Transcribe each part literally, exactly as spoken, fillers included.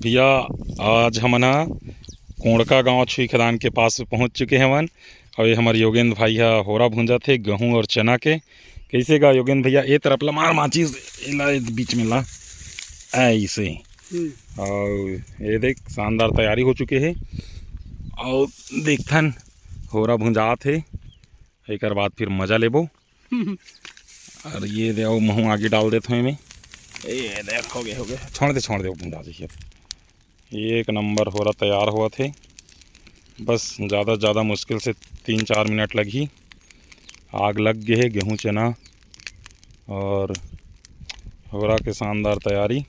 भैया, आज हमन ह कोंड़का गांव छुई खदान के पास पहुंच चुके हवन। अउ ये हमर योगेंद्र भाई ह होरा भूंजत हे गेहूं और चना के। कइसे गा योगेंद्र भैया? ए तरफ ला मार माचिस, एला ए बीच में ला, ऐसे। हम्म। अउ ये देख, शानदार तैयारी हो चुके हे। अउ देखथन, होरा भुंजात हे, एकर बाद फिर मजा लेबो। और ये दे, अउ महूं आगी डाल देत हंव एमे। ये देख, हो गे, हो गे। छोड़ दे, छोड़ दे, वो भुंजा जही अब। एक नंबर होरा तैयार होवत हे। बस ज़्यादा से ज़्यादा मुश्किल से तीन चार मिनट लगही। आग लग गे हे, गेहूं चना और होरा के शानदार तैयारी।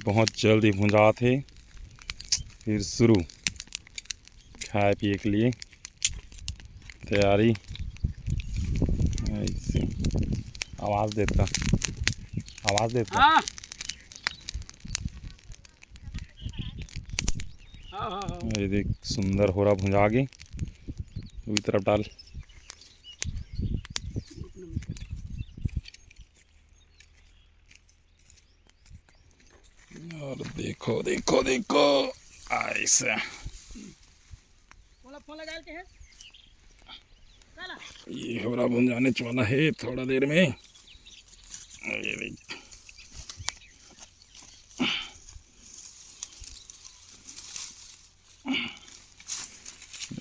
बहुत जल्द ही भुंजात हे। फिर शुरू खाए पिए के लिए तैयारी। ऐसे आवाज़ देता, आवाज़ देता। हाँ। हाँ, हाँ, हाँ। ये देख, सुंदर होरा भुंजा गे। वही तरफ डाल। और देखो, देखो, देखो, ऐसा। ये होरा भुंजाने वाला है थोड़ा देर में। ये देख।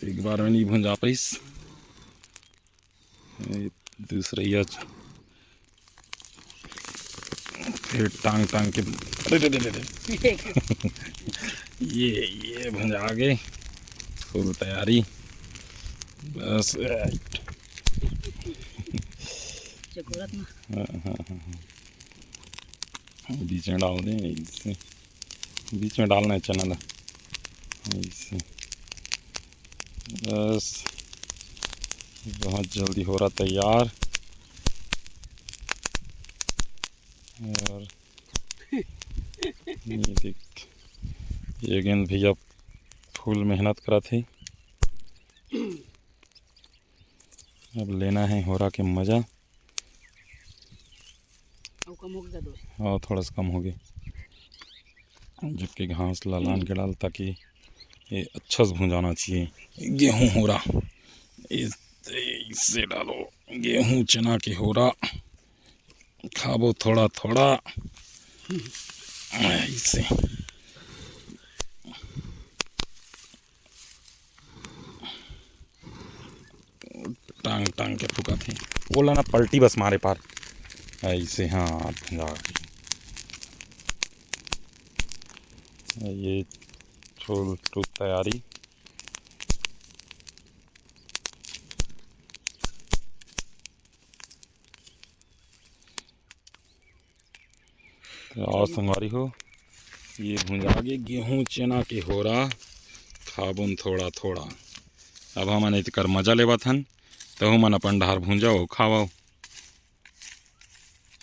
एक बार में नहीं भुंजा पाइस। ये दूसरा ही आज फिर टांग टांग के, अरे, अरे, अरे, अरे। ये, ये भुंजा गे, फुल तैयारी। बस, right। चकोरत ना। हाँ, हाँ, हाँ, हाँ। बीच में डाल दें, ऐसे। बीच में डालना है चना ला, ऐसे। बस, बहुत जल्दी होरा तैयार। और ये देख, योगेंद्र भैया फुल मेहनत करत हे। अब लेना है होरा के मजा। अउ कम हो गया दोस्त। हाँ, थोड़ा सा कम हो गया। जबकि घास ला लान के डाल, ताकि ये अच्छा से भुंजाना चाहिए। गेहूं होरा इस, इससे डालो, गेहूं चना के होरा खाबो थोड़ा थोड़ा। ऐसे टांग टांग के फुकत हे। ओला ना पलटी बस मारे पार। ऐसे, हाँ, जा। ये छोल टूट तैयारी। तो और संगवारी हो, ये भुंजा गे गेहूं चना के होरा, खाबुन थोड़ा थोड़ा। अब हमन एकर मजा लेवत हन, तहू मन अपन डहार भुंजाओ, खावो।